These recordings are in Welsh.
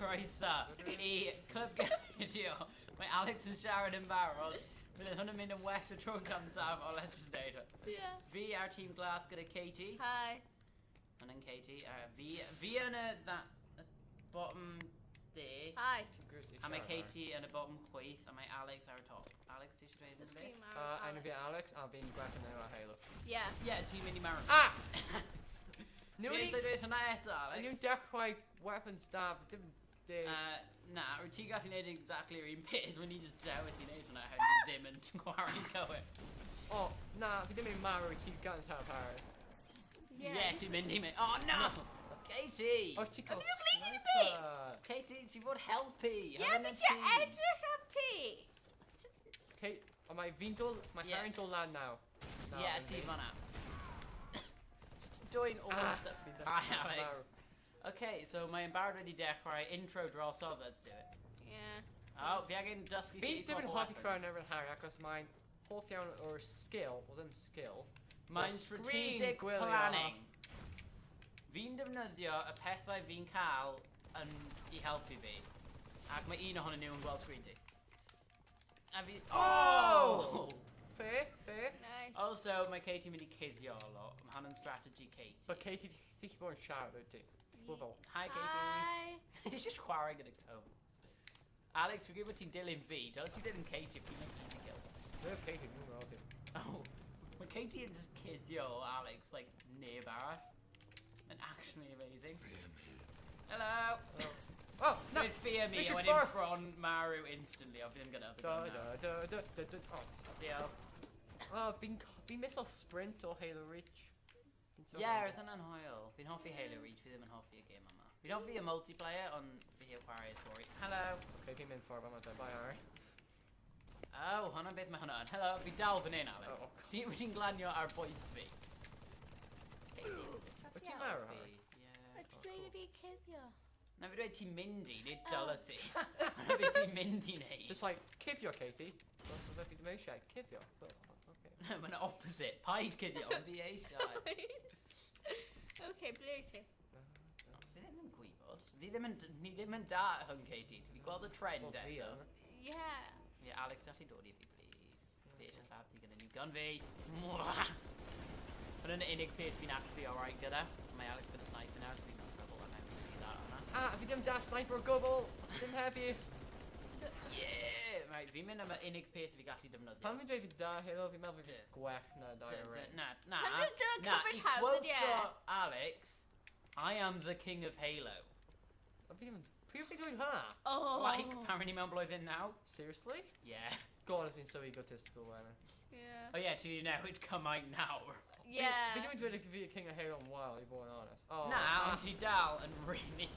Croeso i Clwb Gydio. Mae Alex yn siarad yn barod. Bydd hwn yn mynd yn well y tro cyntaf, ond let's just neud it. Yeah. Fi ar tîm glas gyda Katie. Hi. Hwn yn Katie. Fi yn y, that, y bottom de. Hi. A mae Katie yn y bottom chwith, a mae Alex ar y top. Alex, ti eisiau dweud The unrhyw screen beth? marw. Enw fi Alex, a fi'n gwell yn enw Halo. Yeah. Ie, yeah, ti'n mynd i marw. Ah! Ti Nhw eisiau dweud hwnna eto, Alex? Nhw'n dechrau weapons da, dim dig. Na, wyt ti'n gallu gwneud exactly yr un peth, when ni just dewis i wneud hwnna, oherwydd ni ddim yn chwarae'n cywir. O, na, fi ddim yn marw, ti'n gyntaf, Harry. Ie, yeah, ti'n mynd i mynd. Oh, no! Katie! O, ti'n cael Have you gleaned in a bit? sniper. Katie, ti'n fod helpu! Ie, fi ti edrych am ti. Kate, o, mae fi'n dod, mae Ie. Harry'n dod lan nawr. Na, Ie, fi'n ti fi. fan'na. Doing all Ah, the stuff. fi'n Hi, dechrau Alex. Okay, so mae'n barod wedi dechrau. Intro drosodd, let's do it. Yeah. Oh, fi angen dysgu Fi sut i ddim yn swap hoffi chwarae weapons. yn erbyn Harry achos mae'n hoff iawn o'r skill, o ddim skill. Mae'n o'r screen strategic gwylio. planning. Fi'n defnyddio y pethau fi'n cael yn i helpu fi. Ac mae un ohonyn nhw yn gweld screen ti. A fi... Oh! Fair, fair. Nice. Also, mae Katie mynd i cuddio a lot. Mae hwnna'n strategy Katie. But Katie, ti wedi bod yn siarad, wyt ti? Bod fel, Hi, Katie. Hi. He's just chwarae gyda cones. Alex, fi'n gwybod ti'n dilyn fi. Dyle ti dilyn Katie, fi'n like easy kill. Dwi'n Katie, dwi'n gweld ti. Oh. Mae Katie yn just cuddio Alex, like, neb arall. Mae'n actually amazing. Hello! Oh, no! With fear me, Mission a wedyn four. bron marw instantly, ond fi ddim gyda other Da, gun da, now. da, da, da, da. Oh, Diolch. oh fi'n miss o sprint o Halo Reach. Fi'n so Ie, good. roedd hwnna'n hwyl. Fi'n hoffi Halo Reach, fi ddim yn hoffi y gêm yma. Fi'n hoffi y multiplayer, ond fi heb chwarae y stori. Hello! Okay, fi'n mynd ffordd yma, bye Harry. Oh, hwnna'n beth mae hwnna yn. Hello, fi dal fan hyn, Alex. Oh, Fi wedi'n glanio ar bwys fi. Katie. Wyt ti'n marw, Harry? Ie. Ti'n dweud i fi cuddio? Na fi dweud ti'n mynd i, nid Oh. dyla ti. Hwnna beth ti'n mynd i neud. Just like, cuddio, Katie. Wel, fi ddim eisiau, cuddio. But, okay. Mae'n opposite. Paid cuddio, ond fi eisiau. Okay, ble wyt ti? Fi ddim yn gwybod. Fi ddim yn, ni ddim yn da hwn, Katie. Ti wedi gweld y trend Wel, fi eto? yn. Yeah. Ie, yeah, Alex, gallu dod i fi, please. Fi eisiau lladd ti gyda new gun fi. Mwah! Hwnna'n y unig peth fi'n actually alright gyda. Mae Alex gyda sniper nawr, so fi'n cael trouble am having to do that hwnna. Ah, fi ddim da sniper o gwbl. Ddim heddi. Yeah! Right, fi'n mynd am y unig peth fi gallu defnyddio. Pan fi'n dweud fi da Halo, fi'n meddwl fi D- just gwell na da D- ring. d- Na, na, Hynny'n dod na, cymryd i hawdd, ydi e? quote Alex, "I am the king of Halo." A fi ddim yn... Pryd fi'n dweud hwnna? Oh. Like, pan ni mewn blwyddyn naw? Seriously? Yeah. God, fi'n so egotistical wedyn. Yeah. Oh yeah, ti di newid cymaint nawr. Yeah. Fi ddim yn dweud like, fi y king of Halo yn while, i bod yn honest. Oh, Na, ah. ond ti dal yn really...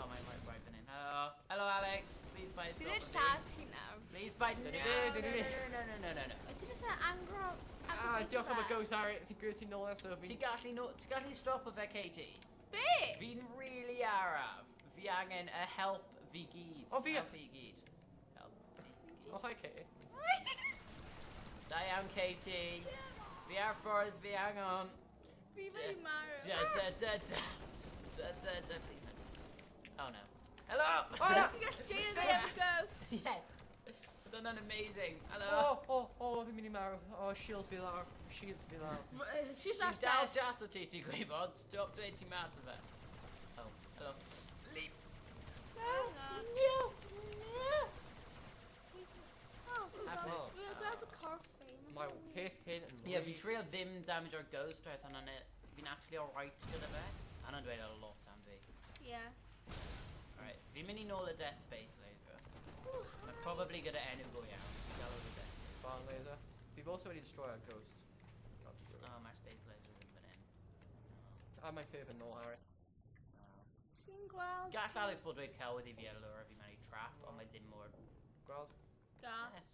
Oh, mae'n right fan hyn. Hello. Hello, Alex. Please buy Fi ddim stop lladd ti nawr. Please buy... No, no, no, no, no, no, no, no. Wyt ti jyst yn angro... Ah, diolch am y ghost, Harry. Fi'n gwybod ti'n nôl eto. Ti'n gallu, no, ti gallu stopo fe, Katie? Be? Fi'n really araf. Fi angen y help fi gyd. O, fi- Help fi gyd. Help fi gyd. Oh, hi, Katie. Da iawn, Katie. Fi ar ffordd, fi angen. Fi wedi marw. Da, da, da, da. Da, da, da, please no. Oh no. Hello! Oh, no. Ti'n gallu dweud i am ghost? Yes! Dyna'n amazing. Hello! Oh, fi'n mynd i marw. Oh, shields fi lawr. Shields fi lawr. She's Fi'n left dal there. jas o ti, ti'n gwybod. Stop dweud ti mas o fe. Oh, hello. Leap! Hang on. No! No! Oh, fi'n Happens. gweld- fi'n gweld y corff fi. Mae peth hyn yn Ie, yeah, fi'n trio ddim damage o'r ghost roedd hwnna'n fi'n actually alright gyda fe. Hwnna'n dweud a lot am fi. Yeah. Alright, fi'n mynd i nôl y Death Space laser. Ooh, Mae hi. probably gyda enw go iawn. Fi'n galw y Death Space. Farm laser. Fi've also wedi destroy our ghost. God, destroy. Oh, mae'r Space laser ddim fan hyn. A mae'n further nôl, Harry. Oh. Fi'n gweld... Gall Alex bod dweud celwydd i fi ar lure fi mewn i trap, ond mae ddim mor... Gweld? Gas. Yes.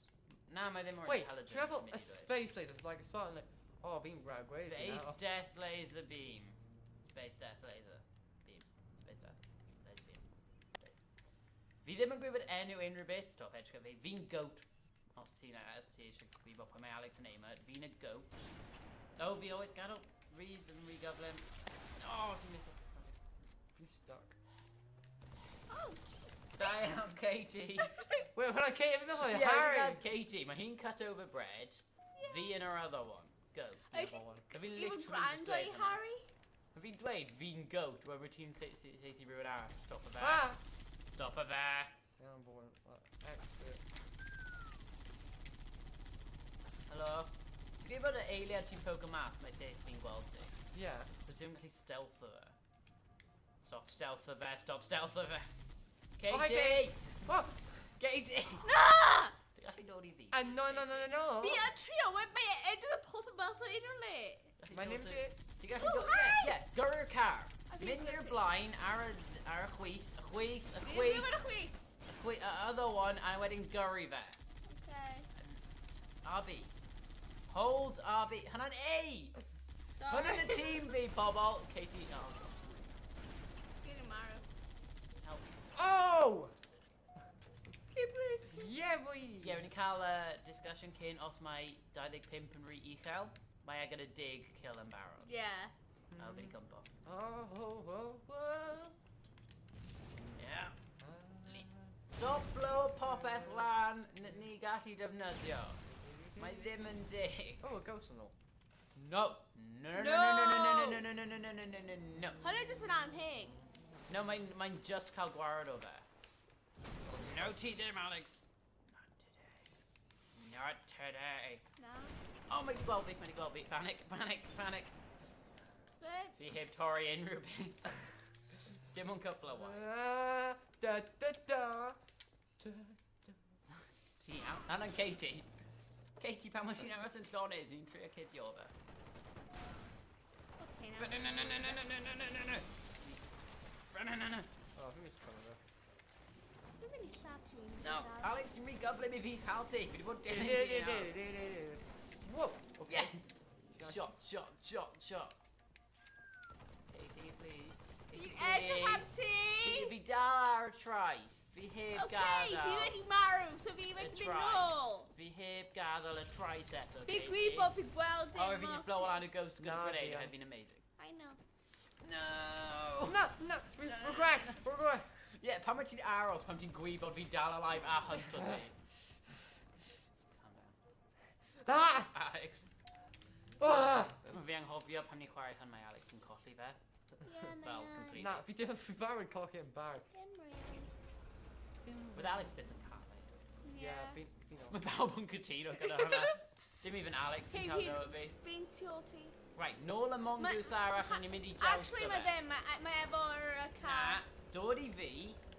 Na, mae ddim mor Wait, intelligent. ti'n meddwl mynd a i ddweud. space laser is like a Spartan like, oh, fi'n ragweud ti Space nawr. Death Laser Beam. Space Death Laser Beam. Space Death Laser Beam. Space. Fi ddim yn gwybod enw unrhyw beth, stop edrych at fi. Fi'n goat. Os ti'n os ti eisiau gwybod pwy mae Alex yn aimer, fi'n y goat. Oh, fi always gadael Rhys yn rhy gyflym. Oh, fi'n miss. Fi'n stuck. Oh, jeez. Da iawn, Katie. Wait, hwnna Katie, fi'n meddwl, Yeah, Harry. we got Katie. Mae hi'n cut over bread. Fi yn yr other one. Go. Wyt ti Fi ddim yn literally just gwrando i dweud hwnna. Harry? Fi'n dweud, fi'n goat, where wyt ti'n seithi rhywun arall. Stop y fe. Ah! Stop y fe. Iawn, boy, expert. Helo. Ti'n gwybod bod y eiliad ti'n poke mas, mae lle fi'n gweld ti. Yeah. So ti'n gallu stealth o fe. Stop stealth o fe, stop stealth o fe. Oh, hi, Katie! Kate. Oh! Katie! Na! Ti'n gallu dod i fi? And no, no, no, no, no. Fi yn trio, mae e edrych y pop mas o unrhyw le. My name's Jay. Ti'n gallu Oh, dod... hi! Yeah, yeah, gyrru'r car. A fi'n Mynd i'r gwybod- blaen, ar y, ar y chwith, y chwith, y Fi chwith, ddim yn y chwith. y chwith, y other one, a wedyn gyrru fe. Okay. Just RB. Hold RB. Hwnna'n A! Sorry. Hwnna'n y tîm fi, pobl. Katie, oh, oops. Fi'n marw. Help. Oh! Keep it. Yeah, boy! Ie, yeah, wedi cael y discussion cyn os mae 25 yn rhy uchel. Mae e gyda 10 kill yn barod. Yeah. A fi wedi cwmpo. Oh, oh, oh, oh. Yeah. Stop blow popeth lan, ni gallu defnyddio. Mae ddim yn dig. Oh, a ghost yn ôl. No. No, no, no, no, no, no, no, no, no, no, no, no, no, no, no. Hwnna jyst yn anheg. No, mae'n mae just cael gwared o fe. No ti ddim, Alex. Not today. Not today. Na. Oh, mae'n gweld fi, mae'n gweld fi. Panic, panic, panic. Be? Fi heb torri unrhyw beth. Dim ond couple o waith. Ah, da, da, da. Da, da. Ti iawn? Hwnna'n Katie. Katie, pan mae ti'n aros yn llonydd, ni'n trio cuddio fe. Okay, No, na. no, no, no, no, no, no, no, no, no. No, no, no. Oh, fi'n mynd i fe. Dwi'n mynd i lladd rhywun. No, Alex, ti'n rhy gyflym i fi cael ti. Fi wedi bod dilyn ti nawr. Whoa! Okay. Yes! Shot, shot, shot, shot. Katie, please. Fi'n Katie, edrych ar please. ti! Fi dal ar y traeth. Fi heb Okay, gadael. fi wedi marw, so fi y wedi mynd traeth. nôl. Fi heb gadael y traeth eto, Fi'n Katie. gwybod, fi'n gweld dim Oh, if you just blow lot. on a ghost Na, grenade, fi it'd yn. been amazing. I know. No! Na, na! Regret! Regret! Yeah, pan mae ti'n aros, pan ti'n gwybod fi dal alive a hunt o ti. Calm down. Ah! Alex. Ah! Mae fi anghofio pan ni'n chwarae hwn mae Alex yn colli fe. Yeah, Fel, mae completely. Na, fi dim fi barod yn colli yn barod. Dim really. With Alex byth yn cael e. Yeah, Yeah. fi'n fi Mae pawb yn cytuno gyda hwnna. Dim even Alex yn Ti- cael fi- go at fi. Fi'n tu ôl ti. Right, nôl y mongoose arall, a ni'n mynd i jawsto Actually, mae fe. ddim. Mae efo'r Na, car. dod i fi,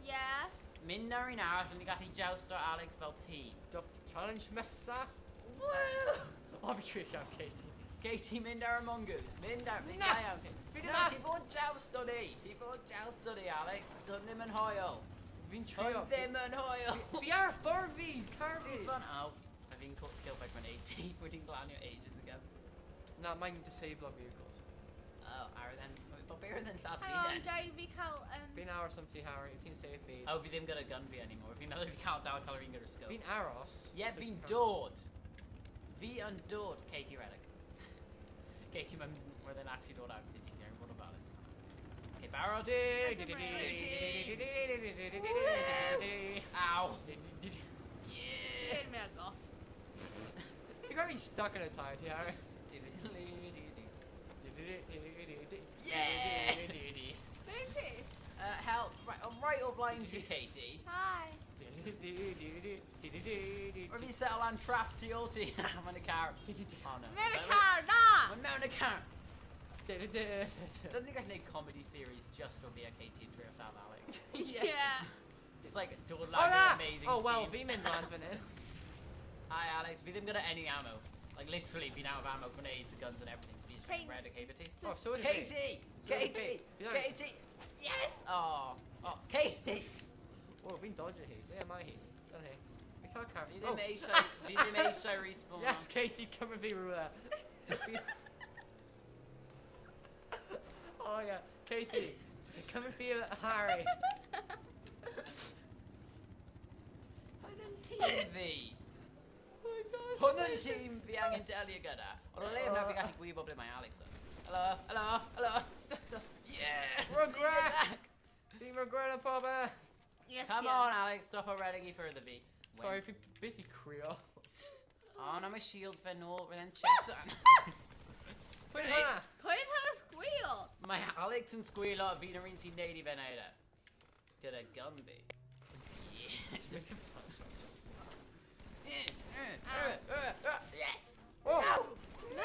Yeah. mynd ar un arall, a ni'n gallu jawsto Alex fel tîm. Duff challenge metha. Woo! O, fi trio cael Katie. Katie, mynd ar y mongoose. Mynd ar... Mynd Na! da iawn, Katie. Fi Na, ddim ti fod jawsto ni. Ti fod jawsto ni, Alex. Dwn ddim yn hoel. Fi'n trio. Hwn ddim yn hoel. Fi ar y ffordd fi, car fi. Ti'n fan... Oh, a fi'n killed by grenade. Ti wedi'n glanio ages ago. Na, mae'n disable vehicles. Oh, ar then... But better than lladd fi Hang on, then. dau fi cael... Fi'n aros am ti, Harry. Ti'n safe fi. Oh, fi ddim gyda gun fi anymore. Fi'n meddwl fi cael dal cael yr un gyda'r scope. Fi'n aros. Ie, so fi'n ti'n cael- dod. Fi yn dod, Katie Reddick. Katie, mae'n roedd e'n actually dod agos i ti, ti'n bod yn ofalus yn hwnna. Okay, barod? Ow. Yeah. Dwi'n meddwl. You got me stuck in a tire, ti, Harry. Yeah! Be ti? Help, right, oh, right o flaen ti, Katie. Hi. Or fi settle lan trap tu ôl ti. Mae'n y car. Oh no. Mewn y car, na! Mae'n mewn y car. Dyn ni gallu gwneud comedy series just o fi a Katie yn trio lladd Alex. Yeah. Just like dod Oh lan na! gyda amazing Oh well, schemes. fi'n mynd lan fan hyn. Hi Alex, fi ddim gyda any ammo. Like literally, fi'n out of ammo, grenades, guns and everything. So fi just Kate- red a ti. Oh, so ydy fi. Katie! So ydy Katie! fi. Fi Katie! Yes! Oh, oh, Katie! Oh, fi'n dodge hi. Ble am I hi? Dyna hi. Fi cael car. Fi ddim Oh. eisiau, fi ddim eisiau respawn. Yes, Katie, come with fi rhywle. Fi- Oh yeah, Katie, come and feel Harry. Hwn yn tîm fi. Oh my gosh. Hwn yn tîm fi angen delio gyda. Ond o leiaf na fi gallu gwybod ble mae Alex yn. Hello, hello, hello. Yeah! Regret! Fi'n regret y popeth. Yes, Come yeah. on, Alex, stop o redeg i ffwrdd o fi. Sorry, fi busy crio. O, na mae shield fe nôl, roedd e'n chetan. Pwy hwnna? Pwy yn hwnna sgwil? Mae Alex yn sgwilo a fi'n yr un sy'n neud i fe neud e. Gyda gun fi. Yes! Oh! Na!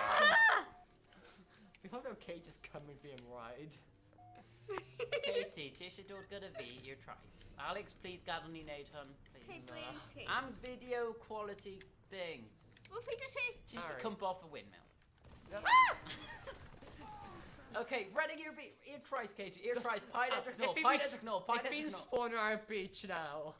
Fi hoffi okay just cymryd fi am ride. Katie, ti eisiau dod gyda fi i'r traeth? Alex, please gadael ni wneud hwn, Okay, please. ble yw ti? Am video quality things. Wel, ffeindio ti. Ti eisiau Sorry. cwmpo off y windmill. Okay, redeg i'r i'r traeth, Katie, i'r traeth. Paid edrych nôl, If paid edrych nôl, paid If fi'n edrych nôl. spawner ar y beach now.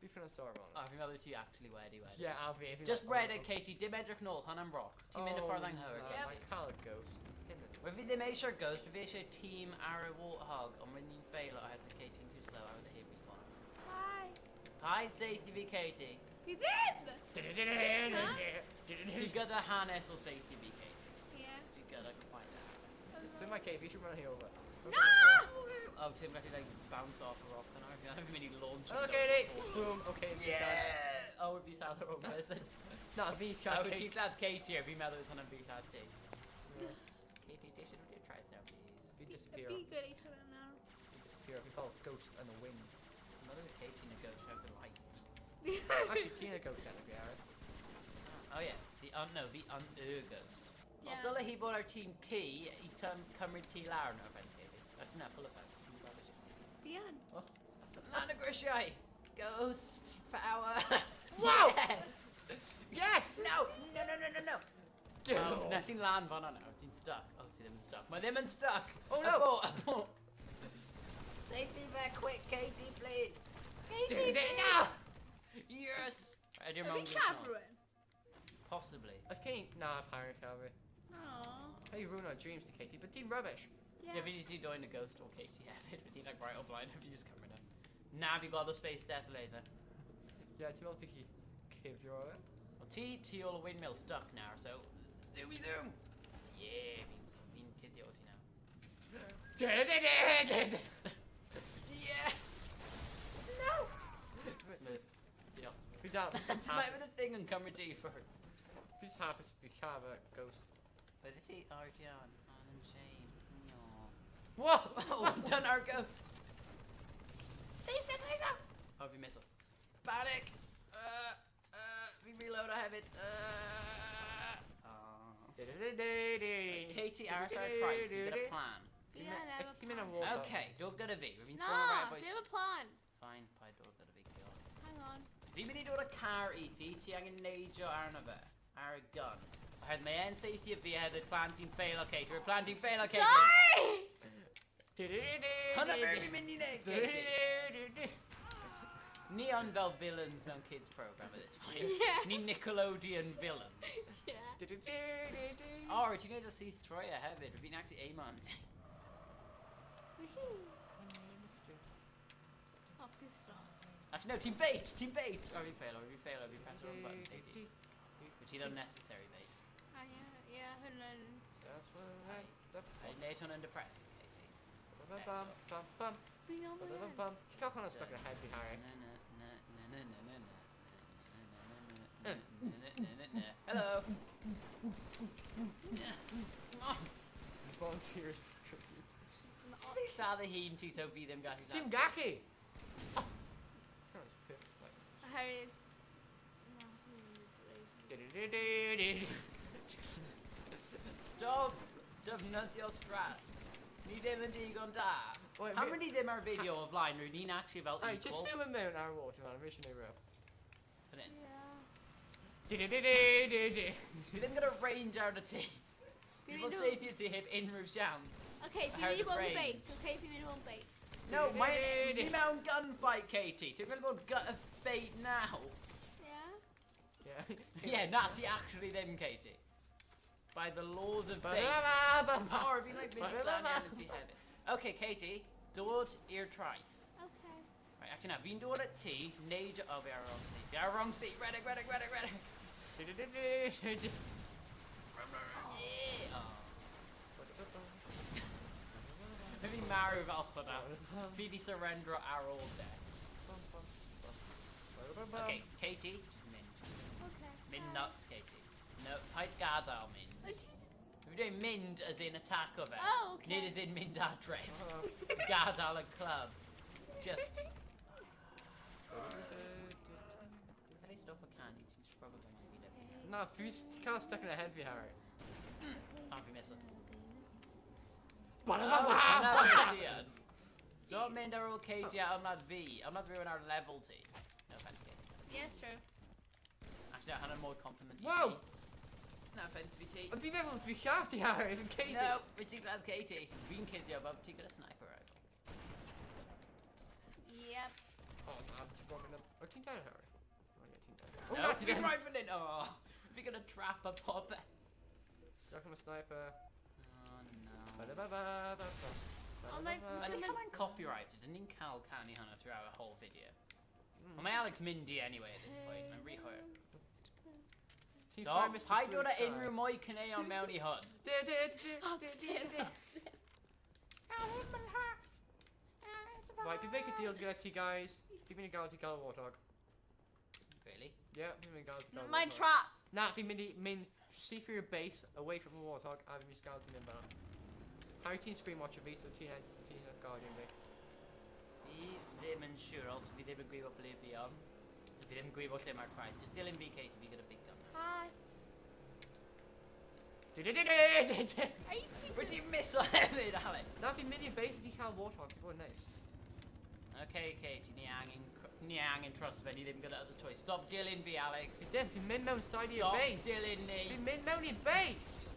Fi ffynu sore am O, hwnna. fi'n meddwl ti actually wedi wedi. Yeah, a fi. fi'n Just like, oh, redeg, Katie, dim edrych nôl, hwnna'n rock. Ti'n mynd y ffordd anghywir, na, Katie. Mae'n cael y ghost. Hyn yn- Wel, fi ddim eisiau'r ghost, fi eisiau tîm ar y warthog, ond rydyn ni'n failo oherwydd Katie'n too slow ar y heb respawn. Hi. Paid seithi fi, Katie. Fi ddim! Ti gyda hanes o seithi fi, Katie. Yeah. Ti gyda quite that. Ddim mae Katie, fi eisiau run hi over. Na! Oh, ti'n gallu like bounce off a rock yna. Fi'n mynd i launch. Oh, Katie! Boom, okay, fi'n done. Yeah! Oh, fi lladd yr wrong person. Na, fi Oh, cael ti'n lladd Katie, a fi'n meddwl oedd hwnna'n fi lladd ti. Katie, ti eisiau dod i'r traeth nawr, please? Fi disappear. Fi gwneud hwnna nawr. Fi disappear. Fi fel ghost yn y wind. Fi'n meddwl oedd Katie yn y ghost have the light. Actually, ti'n y ghost enw fi, Aaron. Oh yeah, the un, no, the un y ghost. Yeah. Yeah. Dyle hi bod ar tîm T i cymryd T lawr, no offence, Katie. That's enough, full offence. Ti'n rubbish. Fi yn. Lan y grisiau! Ghost power! Wow! Yes! Yes! No! No, no, no, no, no! Get Oh, off. na ti'n lan fan'na nawr, ti'n stuck. Oh, ti ddim yn stuck. Mae ddim yn stuck! Oh, no. Abort, abort! Safety there, quick, Katie, please! Katie, No! Yes! Right, ydy'r Fi mongoose lladd nôl? rhywun. Possibly. I can't... Na, I've hired Calvary. Aww. Hey, you ruin our dreams to Katie, but ti'n rubbish. Yeah, fi jyst i dod yn y ghost o Katie hefyd. Fydd hi'n like right o blaen, fi jyst cymryd e. Na, fi gweld o Space Death Laser. Yeah, ti'n meddwl ti cifio o fe? Wel, ti tu ôl y windmill stuck nawr, so... Zoomy zoom! Yeah, fi'n cuddio o ti nawr. Yes! No! Smooth. Diolch. Fi dal... Ti'n meddwl y thing yn cymryd ti i ffwrdd? Fi just hapus fi cael y ghost. Wait, is he already on? On and chain. No. Whoa! Oh, dyna'r ghost! Space Death Laser! Oh, fi'n missile. Panic! Fi'n reload o hefyd. Oh. Katie aros ar y traeth, fi gyda plan. Fi yn If efo ti'n mynd am plan. walk Okay, dod gyda fi. Fi'n Na, spawn right fi boys. efo plan. Fine, paid dod gyda fi, Kio. Hang on. Fi'n mynd i dod â car i ti, ti angen neidio arno fe, ar y gun. Oherwydd mae e'n saethu fi oherwydd plan ti'n fail o Katie, rwy'r plan ti'n fail o Katie. Sorry! Hwna be fi'n mynd i neud, Katie. Ni yn fel villains mewn kids program at this point. Yeah. Ni Nickelodeon villains. Yeah. O, oh, ti'n neud o syth troi e hefyd. Fi'n actually aim on ti. Woohoo. Oh, please stop. Actually, no, ti'n bait! Ti'n bait! O, fi'n fail, o, fi'n fail, o, fi'n press the wrong button, Katie. Wyt ti'n unnecessary bait. Ah, yeah, yeah, hwnna'n... A i wneud hwn yn depressing, Katie. Fi'n meddwl hyn. Ti'n cael hwnna stuck in y head fi, Harry. Na, na, na, na, na, na, na, na, na, na, na, na, na, na. Hello! Volunteers for tribute. Fi lladd y hun ti so fi ddim gallu Ti'n lladd. gallu! Oh. Hwnna's perfect, like. Oherwydd... Na, hwnna'n brave. Stop defnyddio strats. Ni ddim yn digon da. Wait, Pam fi- ni ddim ar fideo o flaen, rwy'n ni'n actually fel Hey, equal. just zoom in mewn ar y water man, fi eisiau neud rhyw. Fan hyn. Yeah. Fi ddim gyda range ar y ti. Fi'n Fi fod mynd o- saethu ti heb unrhyw siawns. Okay, fi'n mynd i bod yn bait, okay? Fi'n mynd i bod yn bait. No, mae ni mewn gunfight, Katie. Ti'n mynd bod bait now? Yeah? Yeah. Yeah, na, ti actually ddim, Katie. By the laws of bait. Ba-ba-ba-ba-ba. Oh, fi'n like mynd i glan iawn ti hefyd. Okay, Katie, dod i'r traeth. Okay. Right, actually na, fi'n dod at ti, neud... Oh, fi ar y wrong seat. Fi ar y wrong seat. Redeg, redeg, redeg, redeg. Yeah. Oh. Fi marw fel hwnna. Fi di surrender ar ôl death. Okay, Katie, just mynd. Okay. Mynd nuts, Katie. No, paid gadael mynd. Fi dweud mynd as in attack o fe. Oh, okay. Nid as in mynd adref. Gadael y club. Just... Alla i stop y canu, ti'n just probably mynd i lyfio. Na, fi wedi cael stuck in a head fi, Harry. A fi miso. Ba-da-ba-ba! Oh, hwnna ti yn. Stop mynd ar ôl Katie a ymladd fi. Ymladd rhywun ar level ti. No offence, Katie. Yeah, true. Actually, no, hwnna'n mwy compliment i Wow! fi. No offence fi ti. Ond fi'n meddwl fi lladd ti, Harry, fi'n Katie. No, fi ti'n lladd Katie. Fi'n cuddio fel ti gyda sniper rifle. Yep. Oh, na, ti'n bod yn... O, ti'n down, Harry? Oh, yeah, ti'n down. Oh, No, na, ti'n fi'n down. right fan hyn. Oh, fi gyda trap a popeth. Stuck on a sniper. Oh, no. Ba-da-ba-ba-ba-ba. Oh, my- I think hwnna'n copyrighted, and ni'n cael canu hwnna throughout a whole video. Ond mae Alex mynd i anyway at this point, mae'n rhy hwyr. Ti'n Do, fine, Mr. paid Blue dod â Sky. unrhyw mwy caneuon mewn i hwn. Du, du, du, du, du, du, du. Right, fi'n make a deal gyda ti guys. Fi'n mynd i gael ti gael warthog. Really? Yeah, fi'n mynd i gael ti gael Mae'n warthog. trap. Na, fi'n mynd i mynd syth i'r base away from the warthog a fi'n mynd i gael ti mynd fan'na. Harry, ti'n screen watcher fi, so ti'n ti guardian fi. Fi ddim yn siŵr, also fi ddim yn gwybod ble fi on. So fi ddim yn gwybod lle mae'r traeth. Just dilyn fi, Kate, fi gyda big gun. Hi. Du, du, du, du, du, du. Are you Wyt ti'n miso hefyd, Alex? Na, fi'n mynd i'r base i ti cael warthog, fi'n bod yn neis. Okay, Kate, ni angen trust fe, ni ddim gyda other choice. Stop dilyn fi, Alex. Fi ddim, fi'n mynd mewn side i'r Stop base. dilyn ni. Fi'n mynd mewn i'r base!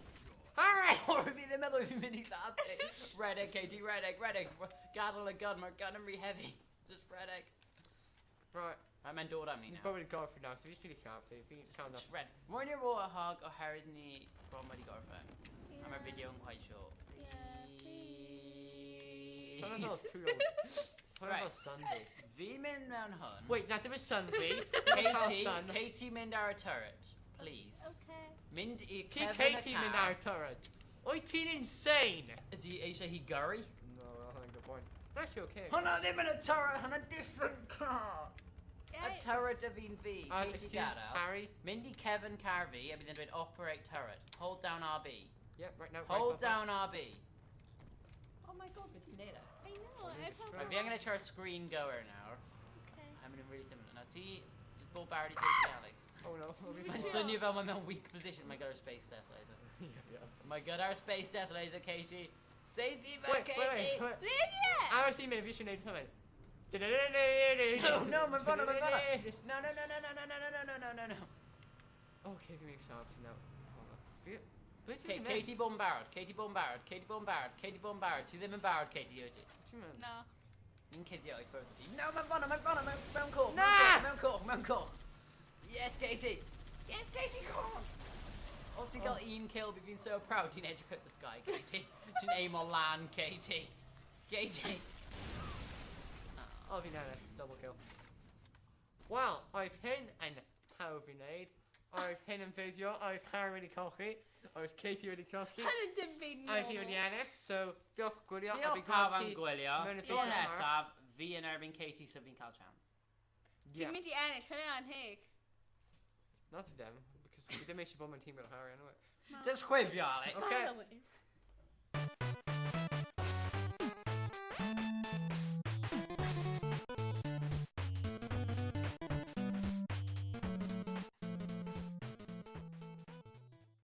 Harry! O, fi ddim meddwl fi'n mynd i lladd ti. Redeg, Katie, redeg, redeg. Gadael y gun, mae'r gun yn rhy heavy. Just redeg. Right, Right, mae'n dod am ni fi'n nawr. bywyd yn gorffen nawr, so fi'n just mynd i lladd ti. Fi'n cael Just red. Moyn i'r Warthog oherwydd ni bron wedi gorffen. A mae'r fideo yn quite short. Yeah, Please. Sound fel two-year-old. Sound Right. fel son fi. Fi mynd mewn hwn. Wait, na, dim y son fi. Dim cael Katie, son. Katie mynd ar y turret. Please. Okay. Mynd i Ti cefn y Katie mynd car. ar y turret. Wyt ti'n insane? Ydy eisiau hi gyrru? No, that's not a good point. Actually, okay. Hwna ddim yn y turret, hwnna different car. Y Yeah. turret y fi'n fi. Katie Excuse, gadael. Harry. Mynd i cefn car fi, a bydd yn dweud operate turret. Hold down RB. Yep, right now. Hold right, down RB. Oh my god, beth ti'n neud e? I know. I felt Right, fi angen edrych ar screen goer nawr. Okay. I'm yn really similar. Nawr ti, just bod barod i safety Alex. Oh no. Mae'n swnio fel mae mewn weak position. Mae gyda'r space death laser. Yeah. Mae gyda'r space death laser, Katie. Save fe, Wait, Katie! wait, wait, wait. Ble ydi e? Aros i mynd, fi eisiau gwneud hynny. No, no, mae'n fan'na, mae'n fan'na. No, no, no, no, no, no, no, no, no, no, no, no. Okay, fi'n mynd i saf ti nawr. Come on, Fi... Ble ti'n Okay, mynd? Katie bod yn barod, Katie bod yn barod, Katie bod yn barod, Katie bod yn barod. Ti ddim yn barod, Katie, wyt ti? Ti'n mynd? No. Ni'n cuddio i ffwrdd ti. No, mae'n fan'na, mae'n fan'na, mewn coch, Na! mewn coch, mewn coch. Yes, Katie! Yes, Katie, come on! Os ti'n cael un kill, bydd fi'n so proud. Ti'n edrych at the sky, Katie. Ti'n aim o lan, Katie. Katie! O, fi'n ennill. Double kill. Wel, oedd hyn yn hawdd i wneud. Oedd hyn yn fideo, oedd Harry wedi colli, oedd Katie wedi colli, Hynny dim byd oedd hi wedi normal. ennill, so diolch gwylio, a Diolch fi'n pawb gweld am ti gwylio. mewn y Tro fideo nesaf, fi yn erbyn Katie, so fi'n cael chance. Ti'n mynd i ennill, hynny'n anheg. Not to them, because fi ddim eisiau bod mewn tîm gyda Harry anyway. Just chwifio, Alex. Okay. Smile away.